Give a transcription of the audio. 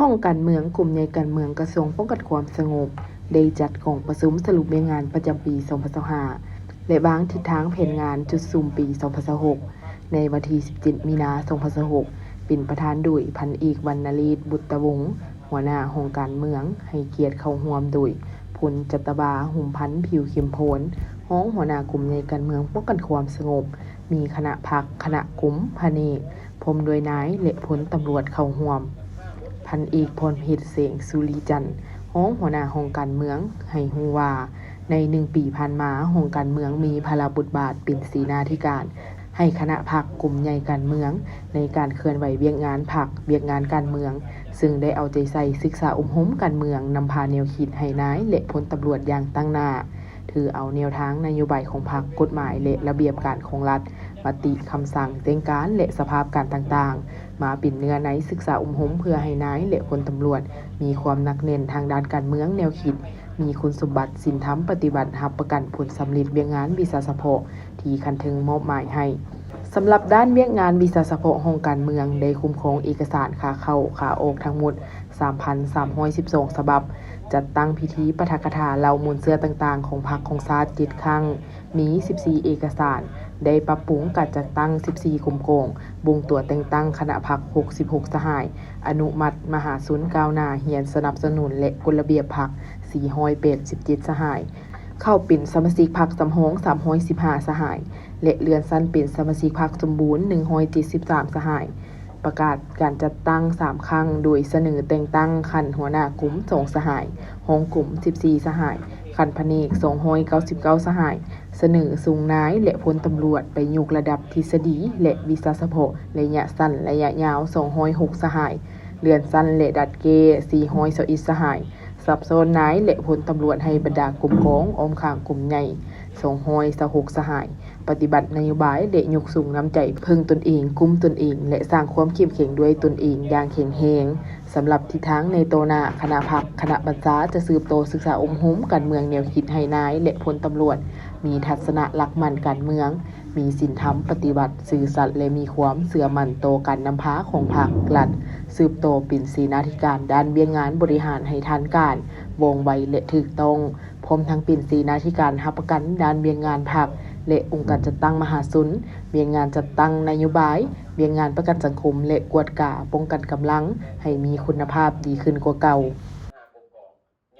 ຫ້ອງການເມືອງ, ກົມໃຫຍ່ການເມືອງ, ກະຊວງປ້ອງກັນຄວາມສະຫງົບ ໄດ້ຈັດກອງປະຊຸມສະຫຼຸບວຽກງານປະຈຳປີສອງພັນຊາວຫ້າ ແລະ ວາງທິດທາງແຜນງານຈຸດສຸມປີສອງພັນຊາວຫົກ ໃນວັນທີສິບເຈັດ ມີນາ ສອງພັນຊາວຫົກ ເປັນປະທານໂດຍ ພັນເອກ ວັນນະເລດ ບຸດຕະວົງ ຫົວໜ້າຫ້ອງການເມືອງ, ໃຫ້ກຽດເຂົ້າຮ່ວມໂດຍ ພົນຈັດຕະວາ ຫົມພັນ ຜິວເຂັມໂພນ ຮອງຫົວໜ້າກົມໃຫຍ່ການເມືອງປ້ອງກັນຄວາມສະຫງົບ, ມີຄະນະພັກ, ຄະນະກົມ, ພະແນກ ພ້ອມດ້ວຍນາຍ ແລະ ພົນຕຳຫຼວດເຂົ້າຮ່ວມ. ພັນເອກ ພອນເພັດ ແສງສຸລິຈັນ ຮອງຫົວໜ້າຫ້ອງການເມືອງ ໃຫ້ຮູ້ວ່າ ໃນໜຶ່ງປີຜ່ານມາ ຫ້ອງການເມືອງມີພາລະບົດບາດເປັນເສນາທິການ ໃຫ້ຄະນະພັກ, ກົມໃຫຍ່ການເມືອງ ໃນການເຄື່ອນໄຫວວຽກງານພັກ, ວຽກງານການເມືອງ, ເຊິ່ງໄດ້ເອົາໃຈໃສ່ສຶກສາອົບຮົມການເມືອງ, ນຳພາແນວຄິດໃຫ້ນາຍ ແລະ ພົນຕຳຫຼວດຢ່າງຕັ້ງໜ້າ, ຖືເອົາແນວທາງນະໂຍບາຍຂອງພັກ, ກົດໝາຍ ແລະ ລະບຽບການຂອງລັດ, ມະຕິ, ຄຳສັ່ງ, ແຈ້ງການ ແລະ ສະພາບການຕ່າງໆ ມາເປັນເນື້ອໃນສຶກສາອົບຮົມ ເພື່ອໃຫ້ນາຍ ແລະ ພົນຕຳຫຼວດ ມີຄວາມໜັກແໜ້ນທາງດ້ານການເມືອງ, ແນວຄິດ, ມີຄຸນສົມບັດ, ສິນທຳປະຕິບັດ, ຮັບປະກັນຜົນສຳເລັດວຽກງານວິຊາສະເພາະທີ່ຂັ້ນເທິງມອບໝາຍໃຫ້. ສຳລັບດ້ານວຽກງານວິຊາສະເພາະຫ້ອງການເມືອງ ໄດ້ຄຸ້ມຄອງເອກະສານຂາເຂົ້າ, ຂາອອກທັງໝົດ ສາມພັນສາມຮ້ອຍສິບສອງ ສະບັບ, ຈັດຕັ້ງພິທີປາຖະກະຖາເລົ່າມູນເຊື້ອຕ່າງໆຂອງພັກຂອງຊາດ ເຈັດຄັ້ງ, ມີ ສິບສີ່ ເອກະສານ, ໄດ້ປັບປຸງການຈັດຕັ້ງ ສິບສີ່ ກົມກອງ, ບົ່ງຕົວແຕ່ງຕັ້ງຄະນະພັກ ຫົກສິບຫົກ ສະຫາຍ, ອະນຸມັດມະຫາຊົນກ້າວໜ້າ, ຮຽນສະໜັບສະໜູນ ແລະ ກົດລະບຽບພັກ ສີ່ຮ້ອຍແປດສິບເຈັດ ສະຫາຍ, ເຂົ້າເປັນສະມາຊິກພັກສຳຮອງ ສາມຮ້ອຍສິບຫ້າ ສະຫາຍ ແລະ ເລື່ອນຊັ້ນເປັນສະມາຊິກພັກສົມບູນ ໜຶ່ງຮ້ອຍເຈັດສິບສາມ ສະຫາຍ. ປະກາດການຈັດຕັ້ງ ສາມ ຄັ້ງ ໂດຍສະເໜີແຕ່ງຕັ້ງຂັ້ນຫົວໜ້າກົມ ສອງ ສະຫາຍ, ຮອງກົມ ສິບສີ່ ສະຫາຍ, ຂັ້ນພະແນກ ສອງຮ້ອຍເກົ້າສິບເກົ້າ ສະຫາຍ, ສະເໜີສົ່ງນາຍ ແລະ ພົນຕຳຫຼວດໄປຍົກລະດັບທິດສະດີ ແລະ ວິຊາສະເພາະໄລຍະສັ້ນ, ໄລຍະຍາວ ສອງຮ້ອຍຫົກ ສະຫາຍ, ເລື່ອນຊັ້ນ ແລະ ດັດແກ້ ສີ່ຮ້ອຍຊາວເອັດ ສະຫາຍ, ສັບຊ້ອນນາຍ ແລະ ພົນຕຳຫຼວດໃຫ້ບັນດາກົມກອງອ້ອມຂ້າງກົມໃຫຍ່ ສອງຮ້ອຍຊາວຫົກ ສະຫາຍ, ປະຕິບັດນະໂຍບາຍ ແລະ ຍົກສູງນ້ຳໃຈເພິ່ງຕົນເອງ, ກຸ້ມຕົນເອງ ແລະ ສ້າງຄວາມເຂັ້ມແຂງດ້ວຍຕົນເອງຢ່າງແຂງແຮງ. ສຳລັບທິດທາງໃນຕໍ່ໜ້າ, ຄະນະພັກ, ຄະນະບັນຊາຈະສືບຕໍ່ສຶກສາອົບຮົມການເມືອງແນວຄິດໃຫ້ນາຍ ແລະ ພົນຕຳຫຼວດ ມີທັດສະນະຫຼັກໝັ້ນການເມືອງ, ມີສິນທຳປະຕິວັດ, ຊື່ສັດ ແລະ ມີຄວາມເຊື່ອໝັ້ນຕໍ່ການນຳພາຂອງພັກ, ລັດ, ສືບຕໍ່ເປັນເສນາທິການດ້ານວຽກງານບໍລິຫານໃຫ້ທັນການ, ວ່ອງໄວ ແລະ ຖືກຕ້ອງ, ພ້ອມທັງເປັນເສນາທິການຮັບປະກັນດ້ານວຽກງານພັກ ແລະ ອົງການຈັດຕັ້ງມະຫາຊົນ, ວຽກງານຈັດຕັ້ງນະໂຍບາຍ, ວຽກງານປະກັນສັງຄົມ ແລະ ກວດກາປ້ອງກັນກຳລັງໃຫ້ມີຄຸນນະພາບດີຂຶ້ນກວ່າເກົ່າ.